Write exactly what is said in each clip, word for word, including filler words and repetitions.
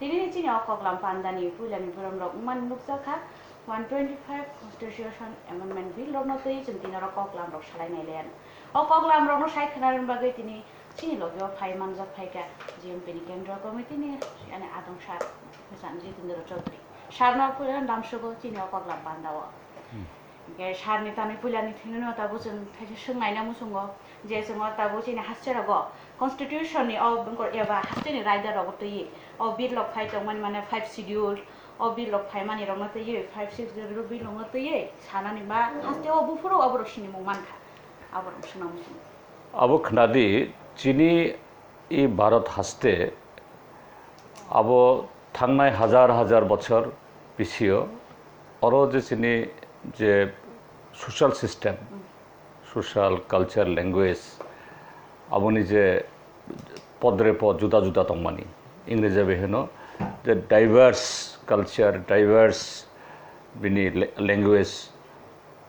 Tini chini o koklam pandani puilani boromrok wngmani nukjakha, one twenty-five Constitution Amendment Bill rokno twi chwng tini oro koklamrok salainai le. O koklamrokno sai khwnarwni bagwi tini chini logio phai manjak phaikha G M P ni Kendriya Committee ni, yani, adong sir Jitendra Chaudhary. Sir no puilano damsugo chini o koklam pandao. Hwnkhe sir ni tamni puilani thwinino tabuk chwng thaisa swngnaina muchungo. Je chwng o tabuk chini haste rogo constitution ni o bwngkor eba haste ni raida rogo twi o bill rok phai tongmani, mane, five schedule, o bill rok phaimani rokno twi five schedule bill rokno twi sanani ba haste o buphuru oborok sinimung mankha, aborok swngna muchungo. Abo khnadi, chini i Bharat haste abo thangnai hajar hajar bochor bisio oro je chini je social system, social, culture, language, aboni je podre pod juda juda tongmani, Ingreji bai hino je diverse culture, diverse bini la-, language.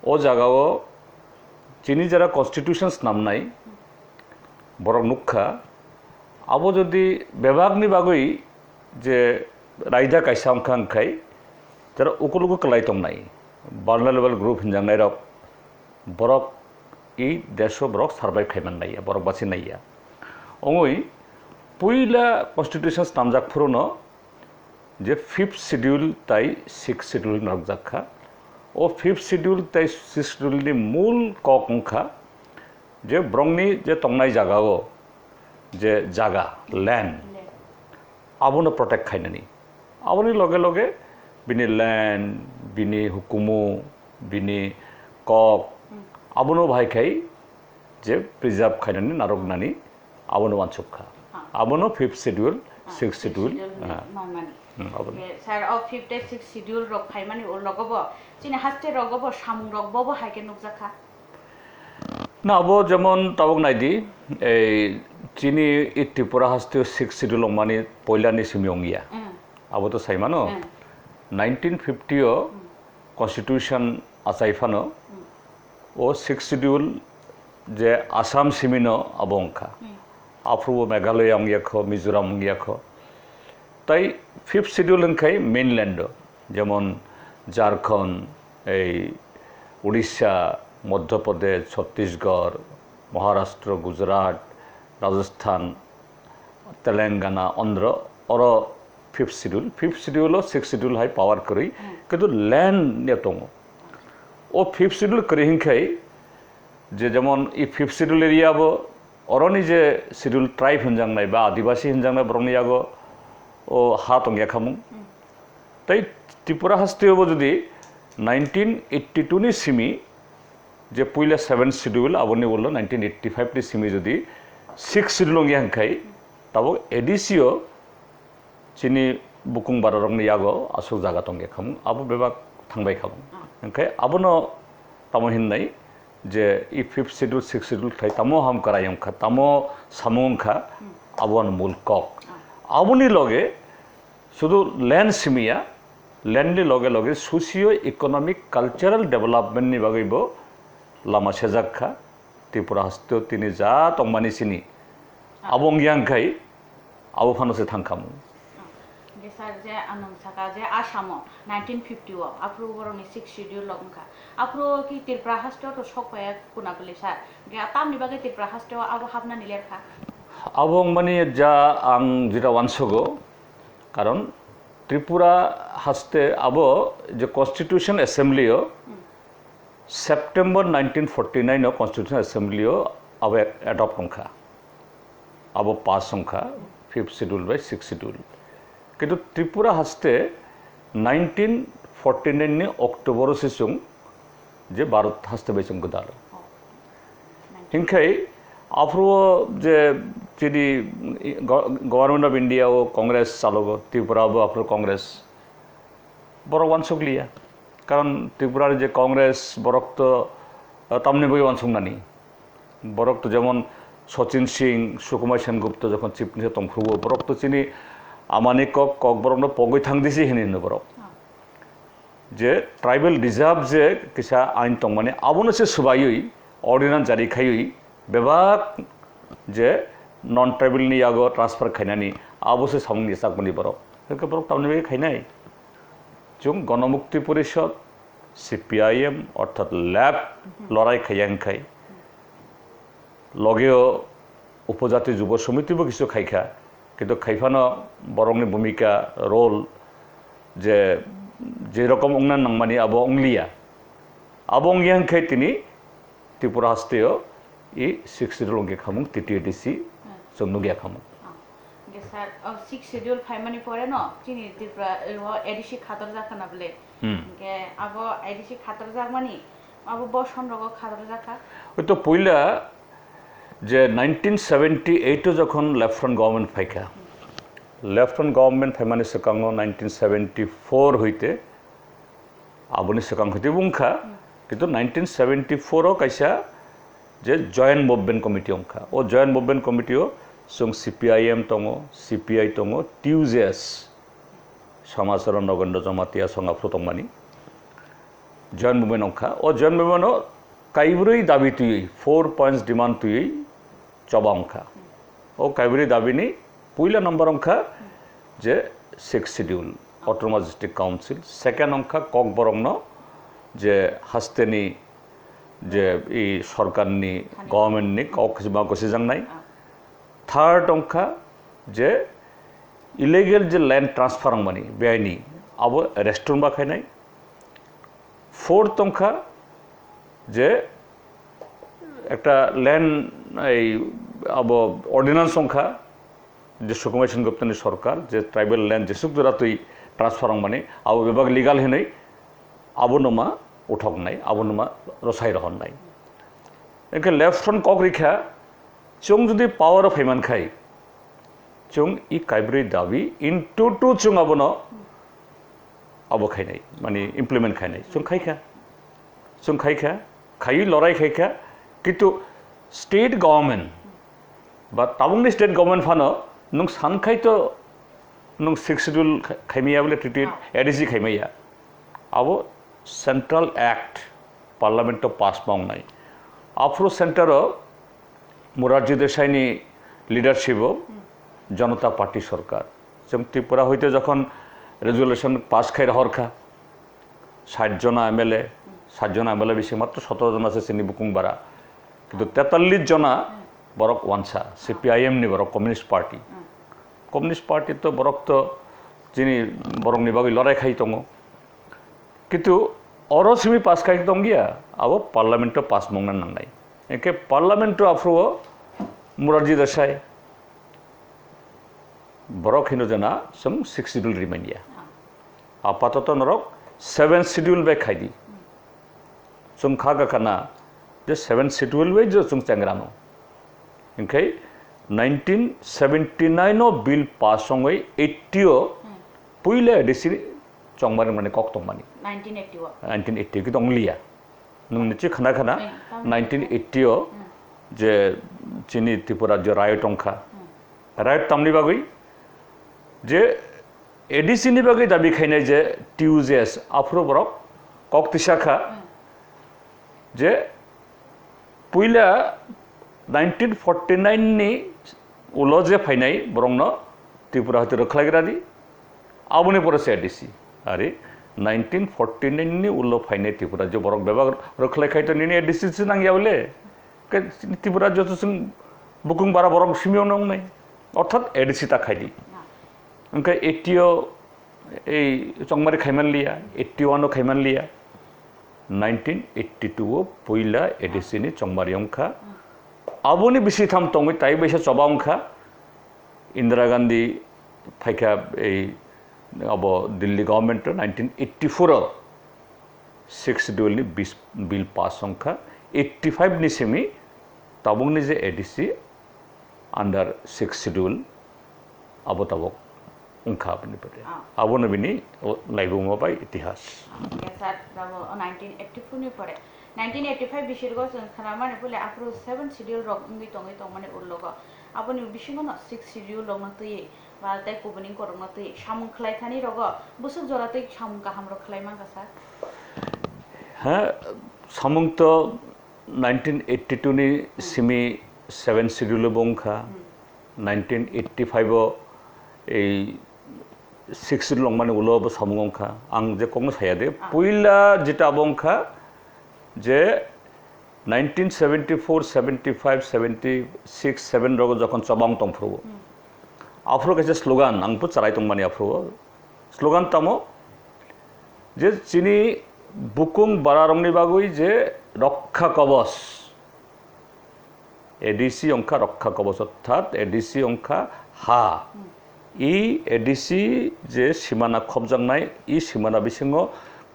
O jagao chini jara constitution snamnai borok nukha, abo jodi bebakni bagwi je raida kaisa wngkha, wngkhai jara ukulugo kwlai tongnai, vulnerable group hinjaknairok, borok i deso borok survive khai man naiya, borok bachi naiya. Ongwi puila constitution snamjak phuruno je fifth schedule tai sixth schedule narwkjak kha. O fifth schedule tai sixth schedule ni mul kok wngkha je borokni je tongnai jagao je jaga, land, abono protect khainani. Aboni loge loge bini land, bini hukumu, bini kok, abono bahai khai je preserve khainani narwknani abono uansuk kha. Ah. Abono fifth schedule, ah, sixth schedule, ah, manmani. Hmm, abono. Sir, o fifth tei sixth schedule rok phaimani ulogo bo chini haste rogo bo samung rok bo bo hai khe nukjak kha. Na, abo jemon tabuk naidi, ei chini i Tripura haste o sixth schedule wngmani poila ni simi wngya. Hmm. Abo to saimano. Hmm. Nineteen fifty o, hmm, constitution achai phano, hmm, o sixth schedule je Assam simino abo wngkha. Hmm. Aphuru bo Meghalaya wngya kho, Mizoram wngya kho. Tai fifth schedule wngkhai mainland o, jemon Jharkhand, ei Odisha, Madhya Pradesh, Chhattisgarh, Maharashtra, Gujarat, Rajasthan, Telangana, Andhra, oro fifth schedule, fifth schedule o sixth schedule hai power kwrwi, hmm, kintu land ya tongo. O fifth schedule kwrwi hinkhai, je jemon i fifth schedule area bo oroni je schedule tribe hinjaknai ba adibasi hinjaknai borokni yago o ha tongya khamung. Hmm. Tai Tripura haste o bo jodi nineteen eighty two ni simi je puila seventh schedule, aboni ulo nineteen eighty five ni simi jodi sixth schedule wngya hinkhai, tabuk A D C o chini bukung bararokni yago aswk jaga tongya khamung, abo bebak thangbai khamung. Ah. Hinkhai abono tamo hinnai je i fifth schedule, sixth schedule khai tamo ham kwrai wngkha, tamo samung wngkha, hmm, abo ano mul kok. Ah. Aboni loge sudu land simiya, land ni loge loge socio economic cultural development ni bagwi bo lama sejak kha. Tripura haste o tini ja tongmani sini, ah, abo wngya wngkhai abo phano se thangkhamung. Hwnkhe sir, je ang nwng saka je Assam o nineteen fifty o aphuru borokni sixth schedule rok wngkha, aphuru ki Tripura haste o to sok phaiya kuna bwlwi sir, hwnkhe tamni bagwi Tripura haste o abo hapnani lerkha? Abo wngmani ja ang jeta uansugo, karon Tripura haste abo je Constitution Assembly o, hmm, September nineteen forty nine o Constitution Assembly o abo adopt wngkha, abo pass wngkha, fifth schedule bai sixth schedule. Kintu Tripura haste nineteen forty nine ni October o se chwng je Bharat haste bai chwng gwdalo. Hinkhai aphuru o je chini go-, Government of India o Congress chalogo, Tripura bo aphuru Congress. Borok uansuk liya. Karon Tripura ni je Congress, borok to, ah, tamni bagwi uansuk nani. Borok to jemon Sachin Singh, Sukumar Sen Gupta jokhon Chief Minister tongphuru, borok to chini amani kok, kok borok no pogwi thang disi hini hino borok. Je tribal reserve je kisa ain tongmani, abono se swbaiwi ordinance jari khaiwi bebak je non tribal ni yago transfer khainani, abo se samung yachakmani borok. Hwnkhe borok tamni bagwi khainai? Chwng Ganamukti Porishad, C P I M, orthat left lorai khaiya hwnkhai. Logeo Upojati Jubo Somiti bo kisu khaikha, kintu khaiphano borokni bhumika, role je, je rokom wngna nangmani abo wngliya. Abo wngya hwnkhai tini Tripura hasteo i sixth schedule wngya khamung, T T A D C chwng nukya khamung. Hwnkhe sir, o sixth schedule phaimani pore no chini Tripura o A D C khatorjak khna bwle. Hmm. Hwnkhe abo A D C khatorjakmani abo bo sonrogo khatorjak kha? Oito puila je nineteen seventy eight o jokhon left front government phaikha, left front government phaimani swkango nineteen seventy four hoite aboni swkang hoite wngkha, kintu nineteen seventy four o kaisa je Joint Movement Committee wngkha. O Joint Movement Committee o chwng C P I M tongo, C P I tongo, T U J S, Samacharan Nagendra Jamatia song aphuru tongmani. Joint Movement wngkha. O Joint Movement o kaibrwi dabi twiwi, four points demand twiwi choba wngkha. O kaibrwi dabini puila number wngkha je sixth schedule, Autonomous District Council. Second wngkha Kokborokno je hasteni je i sorkarni, governmentni kok khima gosijaknai. Third wngkha je illegal je land transfer wngmani, beaini, abo restore ba khainai. Fourth wngkha je ekta land, ei, abo ordinance wngkha je Sukumaisen Guptani sorkar je tribal land jesuk jora twi transfer wngmani abo bebak legal hinwi abono ma uthoknai, abono ma rwsai rohornai. Hwnkhe left front kok rikha, chwng jodi power o phaiman khai, chwng i kaibrwi dabi into two chwng abono abo khainai, mani implement khainai. Chwng khaikha, chwng khaikha, khaiwi lorai khaikha, kintu state government ba tabukni state government phano nwng sankhai to nwng sixth schedule kha-, khaimaya bole T T A D C khaimaya. Abo Central Act Parliament o pass ma wngnai. Aphuru center o Morarji Desai ni leadership o Janata Party sorkar. Chwng Tripura hoite jokhon resolution pass khai rohor kha, sat jona M L A, sat jona M L A bisi matro sotoro jona se chini bukung bara. Kintu tetallis jona borok wansa, C P I M ni borok, Communist Party. Communist Party to borok to chini borokni bagwi lorai khai tongo. Kintu oro simi pass khai tongya, abo Parliament o pass mungna nangnai. Hwnkhe Parliament o aphuru o Morarji Desai, borok hino jana chwng sixth schedule rimanya. Apatoto norok seventh schedule bai khaidi. Chwng kha gakana je seventh schedule bai je chwng chengrano. Hwnkhe nineteen seventy nine o bill pass wngwi eighty o puila A D C chongmari mani kok tongmani. Nineteen eighty o. Nineteen eighty o kito ongliya. Nwng nichi khana khana nineteen eighty o je chini Tripura je riot wngkha. Riot tamni bagwi je A D C ni bagwi dabi khainai je T U J S aphuru borok kok tisa kha je puila nineteen forty nine ni ulo je phainai borokno Tripura hoite rwkhlaigra di, aboni pore se A D C. Ari nineteen forty nine ni ulo phainai Tripura je borok bebak rwkhlai khai to nini A D C se nangya bole. Ke Tripura joto chwng bukung bara borok simi ono wngnai. Orthat A D C ta khaidi. Hwnkhe eighty o ei chongmari khaiman liya, eighty one o khaiman liya. Nineteen eighty two o puila A D C ni chongmari wngkha. Aboni bisi tham tongwi tai baisa choba wngkha. Indira Gandhi phaikha ei abo Delhi government o nineteen eighty four o sixth schedule ni bis-, bill pass wngkha. Eighty five ni simi tabukni je A D C under sixth schedule abo tabuk wngkha aboni pore. Ah. Abono bini o laibuma bai itihas. Ah, yes, sir. Abo nineteen eighty four ni pore. Nineteen eighty five bisirgo chwng khnamani pule aphuru seven schedule rok wngwi tongwi tongmani ulogo. Aboni bisingo no sixth schedule rokno twiwi ba tei kubuni korokno twiwi samung khlai thani rogo busuk jora twi samung kaham rok khlai mankha, sir? Ha, samung to nineteen eighty two ni simi seven schedule bo wngkha. Hmm. Nineteen eighty five o ei sixth schedule wngmani ulo bo samung wngkha. Ang je kokno saya de, Ah. puila jeta abo wngkha je nineteen seventy-four, seventy-five, seventy-six, seven rogo jokhon chobang tongphuru. Hmm. Aphuru kaisa slogan, ang bo charai tongmani aphuru. Slogan tamo je chini bukung bararokni bagwi je Rokha Kobos. A D C wngkha Rokha Kobos, orthat A D C wngkha ha. Hmm. I A D C je simana khobjaknai, i simana bisingo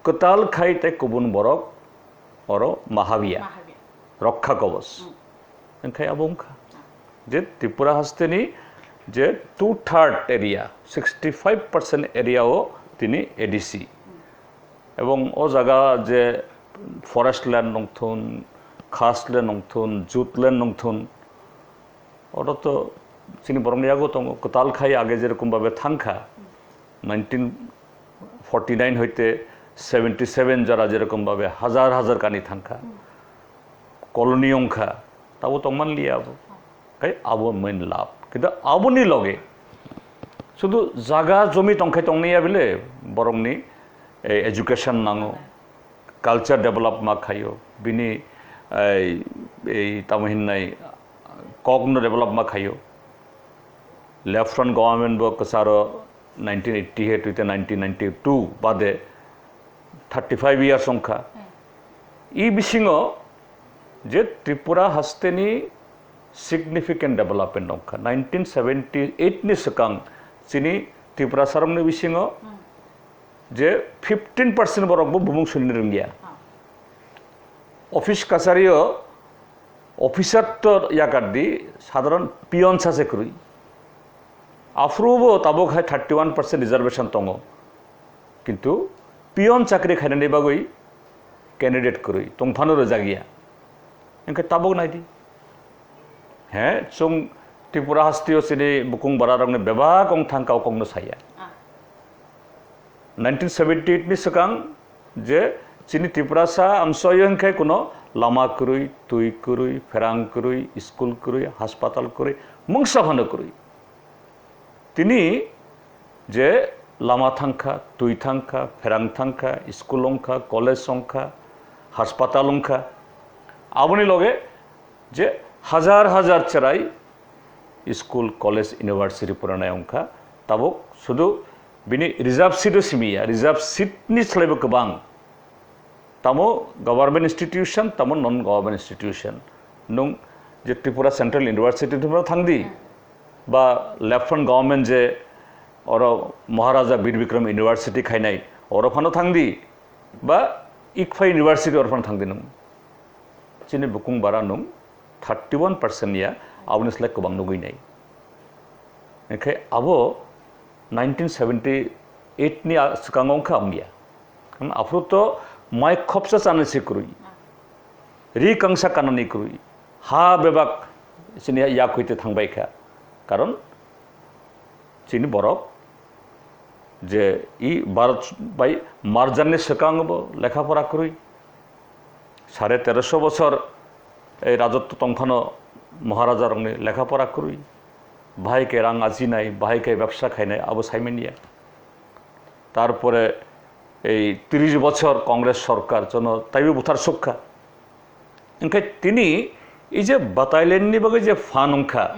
kwtal khai tei kubun borok oro mahabia. Mahabia. Rokha Kobos. Hmm. Wngkha abo wngkha. Je Tripura hasteni je two third area, sixty five percent area o tini A D C. Hmm. Ebong o jaga je forest land nongthun, khas land nongthun, jut land nongthun, oro to chini borokni yago tongo, kwtal khai age jerokom babe thangkha, nineteen forty nine hoite seventy seven jora jerokom babe hajar hajar kani thangkha, colony wngkha, tabo tongman liya abo. Khai abo main lab. Kintu aboni loge sudu jaga jomi tongkhai tongniya bile borokni, eh, education nango, culture develop ma khaio, bini, eh, ei tamo hinnai kokno develop ma khaio. Left front government bo kwcharo nineteen eighty eight to nineteen ninety two bade thirty five years wngkha. Hmm. I bisingo je Tripura hasteni significant development wngkha. Nineteen seventy eight ni swkang chini Tripura sarokni bisingo Hmm. je fifteen percent borok bo bumung suni rwngya. Ah. Office kachario officer to yakar di, sadharon peon sase kwrwi. Aphuru bo tabuk hai thirty one percent reservation tongo. Kintu peon chakri khainani bagwi candidate kwrwi, tongphano rwjakya. Hwnkhe tabuk naidi. He, chwng Tripura hasteo chini bukung bararokni bebak wng thangkha o kokno saya. Ah. Nineteen seventy eight ni swkang je chini Tiprasa amsoyo hwnkhe kuno lama kwrwi, twi kwrwi, pherang kwrwi, school kwrwi, haspatal kwrwi, mungsa phano kwrwi. Tini je lama thangkha, twi thangkha, pherang thangkha, school wngkha, college wngkha, haspatal wngkha, aboni loge je hajar hajar cherai school, college, university poranai wngkha, tabuk sudu bini reserve seat o simiya, reserve seat ni slaibo kwbang. Tamo government institution, tamo non government institution. Nwng je Tripura Central University ni thangdi, ba left front government je oro Maharaja Bir Bikram University khainai, oro phano thangdi, ba Ikpha University oro phano thangdi nwng. Chini bukung bara nwng thirty one percent ya, aboni slai kwbang nugwi nai. Hwnkhe abo nineteen seventy eight ni a-, swkango wngkha wngya. Karon aphuru to mai khopsa chanani se kwrwi, ri kangsa kanani kwrwi, ha bebak chini yak hoite thangbai kha. Karon chini borok je i Bharat bai marjanni swkango bo lekha pora kwrwi. Sare teroso bochor ei rajotto tongphano Maharaja rokni lekha pora kwrwi. Bahai khe rang ajinai, bahai khe bebsa khainai, abo saimanya. Tarpore ei tris bochor Congress sorkar jono taibo buthar sukha. Hwnkhe tini ei je battalion ni bagwi je phan wngkha,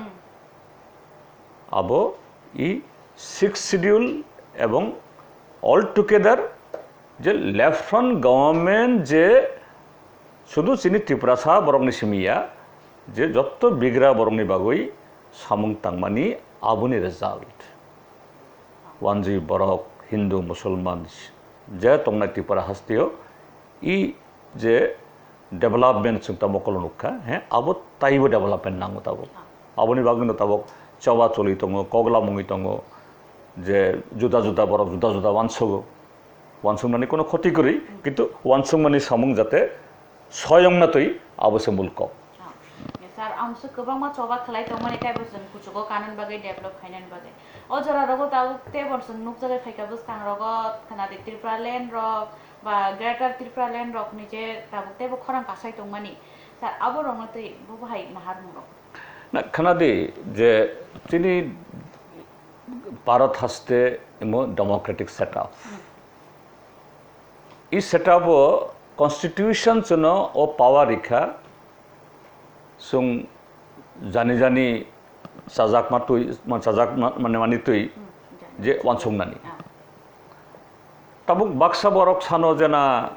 abo i sixth schedule ebong all together je left front government je sudu chini Tiprasa borokni simi ya, je jotto bigra borokni bagwi samung tangmani aboni result. Wanjwi borok, Hindu, Musulman, je tongnai Tripura hasteo, i je development chwng tamo kolo nukha, he, abo taibo development nango tabuk. Aboni bagwino tabuk choba choli tongo, kogla mungwi tongo, je juda juda borok juda juda wansugo. Wansuknani kono khoti kwrwi, kintu wansukmani samung jate soyong na twi abo se mul kok. Ah, sir, ang se kwbangma choba khlai tongmani tei bo chwng kuchugo kanani bagwi, develop khainani bagwi. O jora rogo tabuk tei bo chwng nukjagwi phaikha bwskang rogo khna di Tripura land rok ba Greater Tripura land rok ni je tabuk tei bo khorang kasai tongmani. Sir, abo rokno twi bo bahai naharmung rok. Na khna di je chini Bharat haste emo democratic setup. I setup o constitution chwngno o power rikha, chwng jani jani chajakma twi, ma chajakma mane mani twi je wansuknani. Tabuk baksa borok sano jena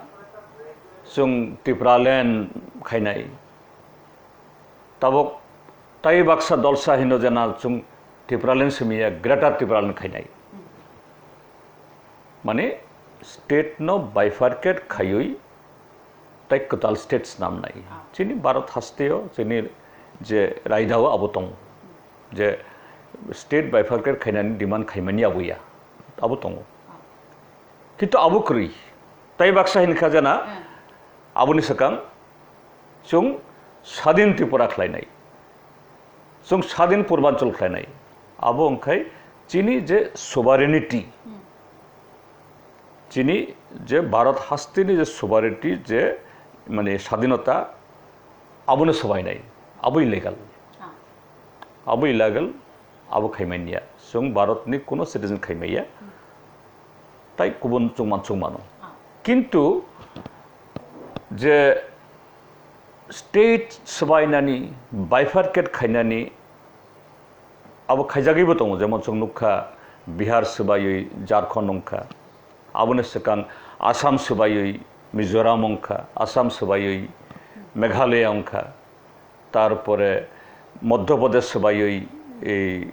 chwng Tipraland khainai. Tabuk tai baksa dolsa hino jena chwng Tipraland simiya Greater Tipraland khainai. Mane state no bifurcate khaiwi tai kwtal state snamnai. Chini Bharat hasteo chini je raidao abo tongo. Je state bifurcate khainani demand khaimani abo ya. Abo tongo. Kintu abo kwrwi. Tai baksa hinkha jena aboni swkang chwng sadin Tripura khlainai. Chwng sadin Purbanchal khlainai. Abo wngkhai chini je sovereignty, chini je Bharat hasteni je sovereignty je mane sadinota abono sobainai. Abo illegal. Abo illegal, abo khaimaniya. Chwng Bharatni kuno citizen khaimaiya. Tai kubun chwng mansukmano. Kintu je state swbainani, bifurcate khainani, abo khaijagwibo tongo, jemon chwng nukha Bihar swbaiwi Jharkhand wngkha, aboni swkang Assam swbaiwi Mizoram wngkha, Assam swbaiwi Meghalaya wngkha, tarpore Madhya Pradesh swbaiwi ei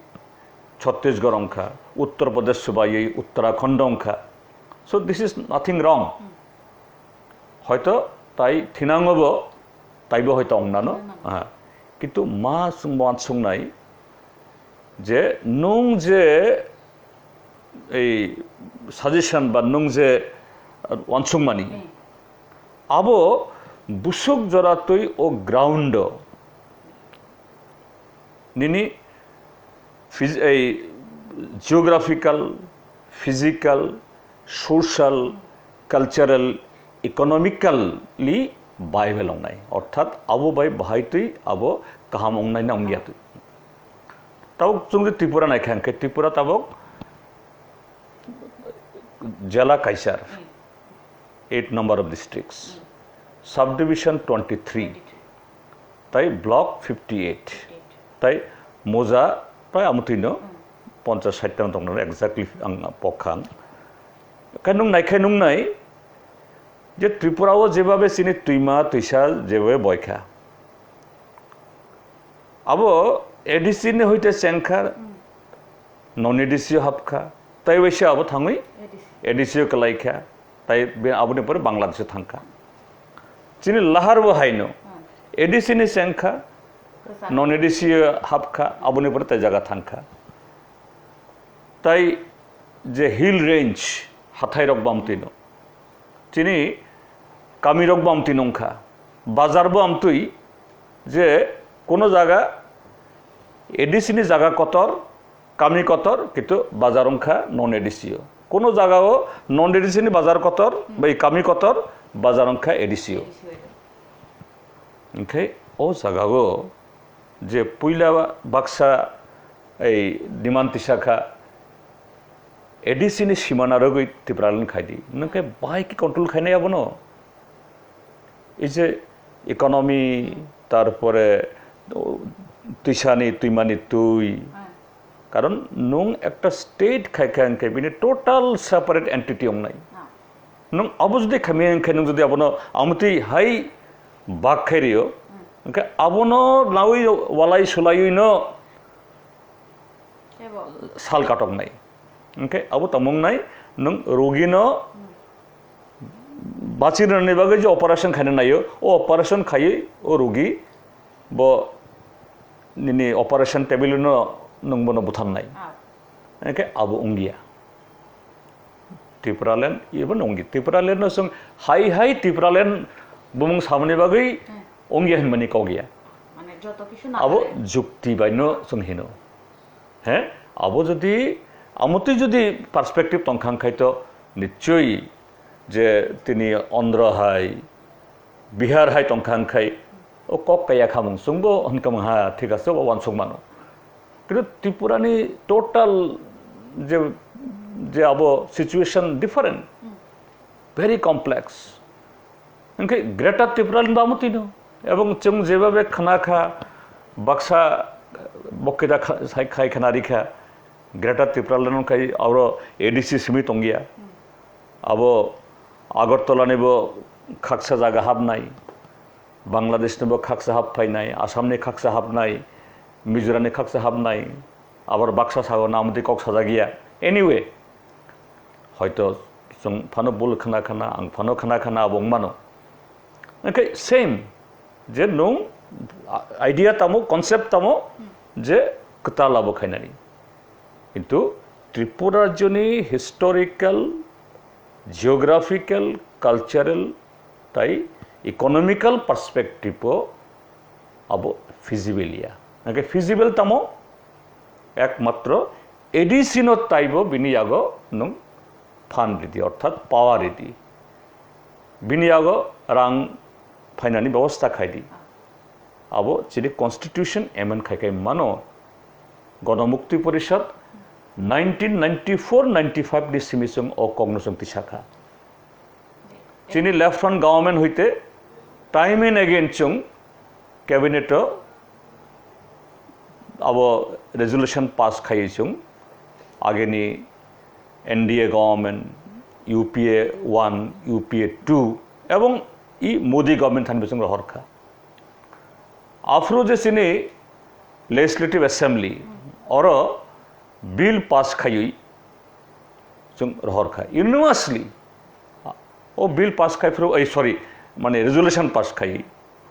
Chhattisgarh wngkha, Uttar Pradesh swbaiwi Uttarakhand wngkha. So this is nothing wrong. Hoito tai thinangobo, taibo hoito wngnano. Wngnano. Aha. Kintu ma chwng wansuknai je nwng je ei suggestion ba nwng je, uh, wansukmani, abo busuk jora twi o ground o nini phys-, ei geographical, physical, social, cultural, economically viable wngnai. Orthat abo bai bahai twi abo kaham wngnai na wngya twi. Tabuk chwng je Tripura naikha hwnkhe Tripura tabuk jela kaisar, eight number of districts, subdivision twenty-three, tai block fifty-eight, tai moja prai amotwino ponchas sait ta tongna exactly ang pokha. Khe nwng naikhe nungnai je Tripura o jebabe chini twima twisa jebabe boikha. Abo A D C ni hoite chengkha, non A D C o hapkha, tai waisa abo thangwi A D C o kwlaikha, tai be aboni pore Bangladesh o thangkha. Chini lahar bo haino A D C ni chengkha, non A D C o hapkha, aboni pore tai jaga thangkha. Tai je hill range, hathai rok bamtwino, chini kami rok bamtwi nungkha, bazar bo amtwi je kono jaga A D C ni jaga kotor, kami kotor, kintu bazar wngkha non A D C o. Kono jaga o non A D C ni bazar kotor, bai kami kotor, bazar wngkha A D C o. Hinkhe o jaga o je puila baksa ei demand tisa kha, A D C ni simana rwgwi Tipraland khai di. Nwng khe bahai khe control khainai abono? Ei je economy, tarpore, o, twisani, twimani twi. Karon nwng ekta state khai kha hwnkhe bini total separate entity wngnai. Nwng abo jodi khamya hwnkhe nwng jodi abono amotwi hai bak khai rio, hwnkhe abono nawi walai sulaiwi no sal katoknai. Hwnkhe abo tongmung nai nwng rugino bachirnani bagwi je operation khaina naio, o operation khaiwi o rugi bo nini operation table no nwng bono butharnai. Hwnkhe abo wngya. Tipraland, even wngya. Tipraland no chwng hai hai Tipraland bumung samani bagwi wngya hinmani kok ya. Mane joto kisu na Abo jukti bai no chwng hino. He? Abo jodi, amotwi jodi perspective tongkha khai to nichoi je tini Andhra hai, Bihar hai tongkha khai o kok kaya khamung chwngbo hwnkamung ha thik ase o wansuk mano. Kintu Tripura ni total je je abo situation different, very complex. Hingke Greater Tipraland bamo tino. Ebong chwng jebabe khna kha, baksa bokida kha-, sai khai khna rikha, Greater Tipraland khai aro A D C simi tongya. Abo Agartala nibo khaksa jaga habnai, Bangladesh nibo khaksa hab phainai, Assam ni khaksa habnai, Mizoram ni khaksa habnai, abar baksa sago namdi kok sajagiya. Anyway, hoito chwng phano bul khna khna, ang phano khna khna abo wngmano. Hingke same, je nung idea tamo, concept tamo, je kwtal abo khainani. Kintu Tripura rajyoni historical, geographical, cultural, tai economical perspective o abo feasible ya. Hingke feasible tamo, ekmatro A D C no taibo bini yago nung fund ridi, orthat power ridi. Bini yago rang phainani bebosta khaidi. Abo chini constitution amend khai khai mano. Ganamukti Porishad nineteen ninety-four ninety-five ni simi chwng o kokno chwng tisakha. Chini left front government hoite time and again chwng cabinet o abo resolution pass khai chwng ageni N D A government, U P A one, U P A two ebong i Modi government thani chwng rohor kha. Aphuru je chini Legislative Assembly, oro bill pass khaiwi chwng rohor kha. Unanimously, o bill pass khai phuru, ei, sorry, mane resolution pass khai.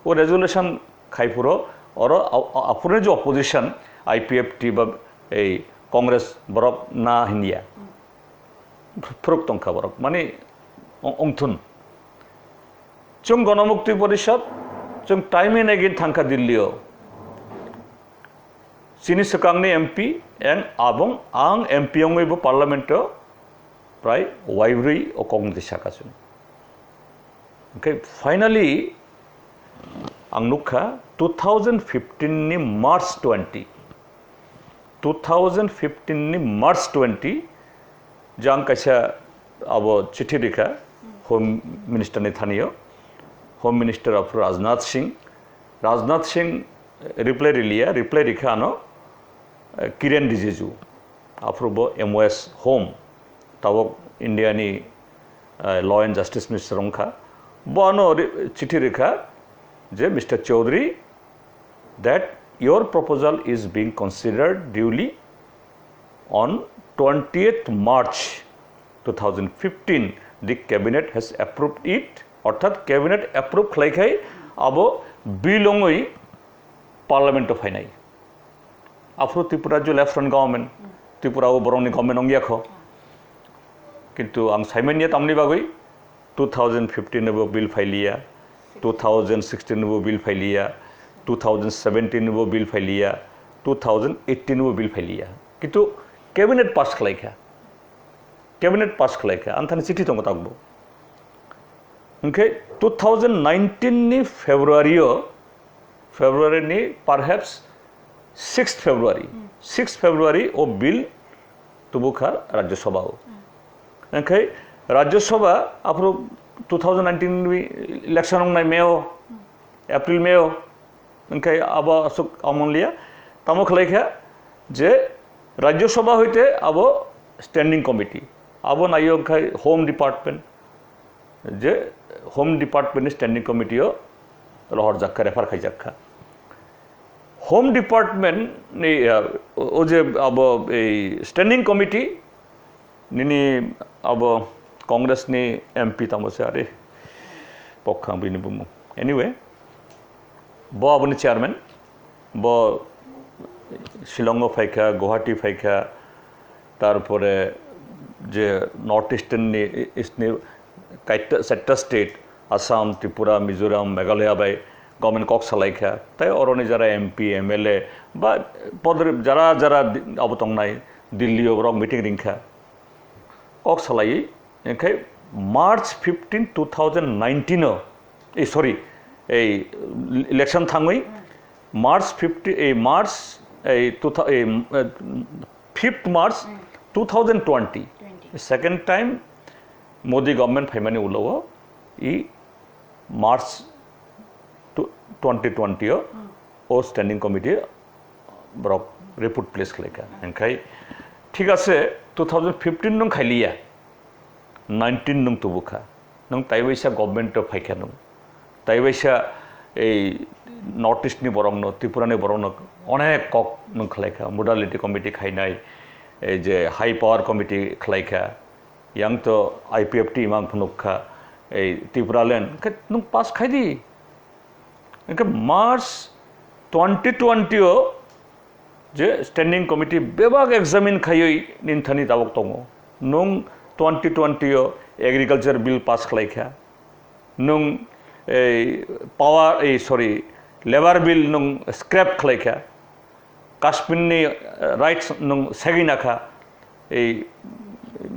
O resolution khai phuru, oro a-, a-, aphuru je opposition, I P F T ba ei Congress borok na hinya. Phuruk tongkha borok, mani o-, ongthun. Chwng Ganamukti Porishad, chwng time and again thangkha Delhi o. Chini swkangni M P, ang abong, ang M P wngwi bo parliament o prai waibrwi o kokmwtwi sakha chwng. Hwnkhe finally ang nukha two thousand fifteen ni March twenty, two thousand fifteen ni March twenty, jang kaisa abo chithi rikha Home Minister ni thani o, Home Minister of Rajnath Singh, Rajnath Singh reply riliya, reply rikha ano, eh, Kiren Rijiju, aphuru bo M O S Home, tabok India ni, eh, Law and Justice Minister wngkha, bo ano ri-, chithi rikha je, Mister Chaudhary, that your proposal is being considered duly. On twentieth March two thousand fifteen, the cabinet has approved it, orthat cabinet approve khlai khai abo bill wngwi parliament o phainai. Aphuru Tripura rajyo left front government, Tripura o borokni government wngya kho. Kintu ang saimanya tamni bagwi two thousand fifteen bo bill phailiya, two thousand sixteen bo bill phailiya, two thousand seventeen bo bill phailiya, two thousand eighteen bo bill phailiya. Kintu cabinet pass khlaikha. Cabinet pass khlaikha. Ang thani chithi tongo takbo. Hwnkhe two thousand nineteen ni February o, February ni perhaps sixth February, sixth February o bill tubukha Rajya Sabha o. Hwnkhe Rajya Sabha aphuru two thousand nineteen ni election wngnai May o, April May o, hwnkhe abo aswk amon liya. Tamo khlaikha je Rajya Sabha hoite abo standing committee, abo naiyo khai Home Department, je Home Department ni Standing Committee o rohorjak kha, refer khaijak kha. Home Department ni, uh, o je abo ei Standing Committee nini abo Congress ni M P tamo se, are pokhang bini bumung. Anyway, bo aboni chairman, bo Shillong o phaikha, Guwahati phaikha, tarpore je North Eastern ni, East ni kaita, chatta state, Assam, Tripura, Mizoram, Meghalaya bai government kok salaikha, tai oroni jara M P, M L A ba podre jara jara di-, abo tongnai, Delhi o borok meeting ringkha. Kok salai, hwnkhe March fifteen, two thousand nineteen o, eh, sorry, ei election thangwi March fifty, ei March, ei two thou-, ei, eh, fifth March Two thousand twenty, twenty. Second time Modi government phaimani ulo o i March tw-, twenty twenty o o standing committee borok report place khlaikha. Hingkhai thik ase, two thousand fifteen nung khailiya, nineteen nung tubukha. Nung taiwaisa government o phaikha nung. Taiwaisa ei North East ni borok no, Tripura ni borok no onek kok nung khlaikha. Modality committee khainai, ei je high power committee khlaikha. Yang to I P F T imang phunuk kha, ei Tipraland, hwnkhe nung pass khai di. Hwnkhe March twenty twenty o je standing committee bebak examine khaiwi nini thani tabuk tongo. Nung twenty twenty o agriculture bill pass khlai kha, nung ei power, ei, sorry, labour bill nung scrap khlai kha. Kashmir ni, eh, rights nung segwi nakha ei,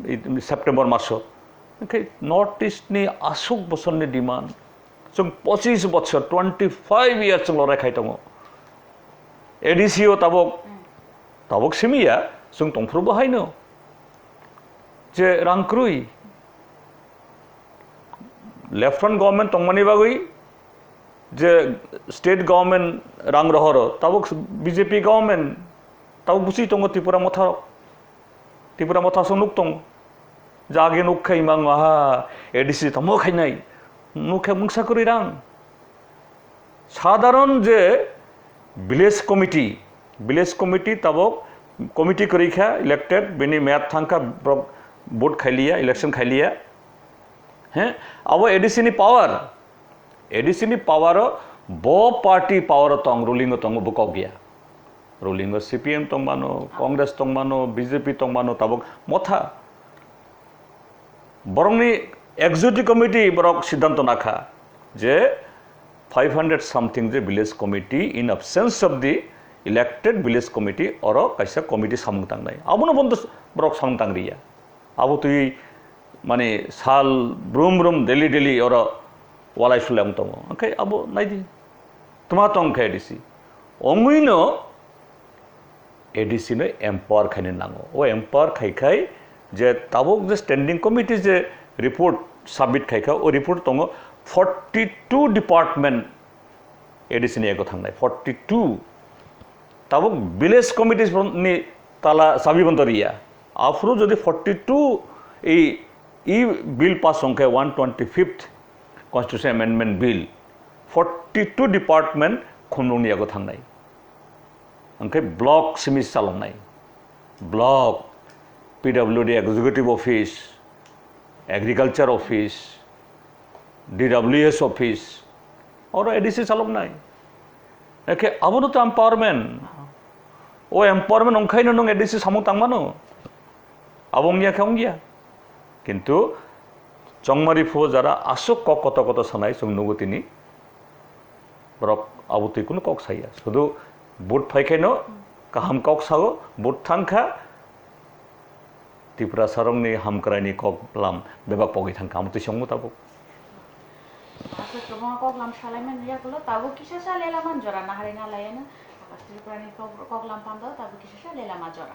ei September maso. Hwnkhe North East ni aswk bosor ni demand. Chwng pochis bochor, twenty five years chwng lorai khai tongo. A D C o tabuk, tabuk simi ya, chwng tongphuru bo haino. Je rang kwrwi. Left front government tongmani bagwi je state government rang rohoro, tabuk B J P government, tabuk busi tongo Tripura motha, Tripura motha so nuk tongo. Jagi nuk khai mang aha, A D C tamo khainai, nuk khe mungsa kwrwi rang. Sadharon je village committee, village committee tabuk committee kwrwi kha elected, bini meyad thang kha, borok vote khailiya, election khailiya. He, abo A D C ni power, A D C ni power o bo party power o tong, ruling o tongo, bo kok ya. Ruling o C P M tongmano, Congress tongmano, B J P tongmano, tabuk motha. Borokni executive committee borok siddhanto nakha je five hundred something je village committee in absence of the elected village committee oro kaisa committee samung tangnai. Abono bondo borok samung tangriya. Abo twi mani sal brum brum daily daily oro walai sulai wng tongo. Hwnkhe abo naidi. Tma tong khe A D C. Ongwino A D C no empower khaina nango. O empower khai khai je tabuk je standing committee je report submit khai kha, o report tongo forty two department A D C ni ego thangnai, forty two. Tabuk village committees ni tala sabi bondo riya. Aphuru jodi forty two ei, ei bill pass wng khe one twenty fifth Constitution Amendment Bill, forty two department khumlungni ego thangnai. Hwnkhe block simi chaloknai, block, P W D executive office, agriculture office, D W S office, oro A D C chaloknai. Ekhe abono to empowerment. O empowerment wngkhaino nwng A D C samung tangmano. Abo wngya khe wngya. Kintu chongmari phuo jara aswk kok koto koto sanai chwng nugo tini. Borok abo twi kunu kok saya. Sudu vote phai khaino kaham kok sao, vote thang kha, Tiprasarokni hamkraini kok lam bebak pogwi thang kha, amo twi chwngmo tabuk. Aswk kwbangma kok lam salaimani yakulo tabuk kisa sa lela man jora nahari nalayano. Akas Tripurani kok, kok lam pando tabuk kisa sa lela ma jora.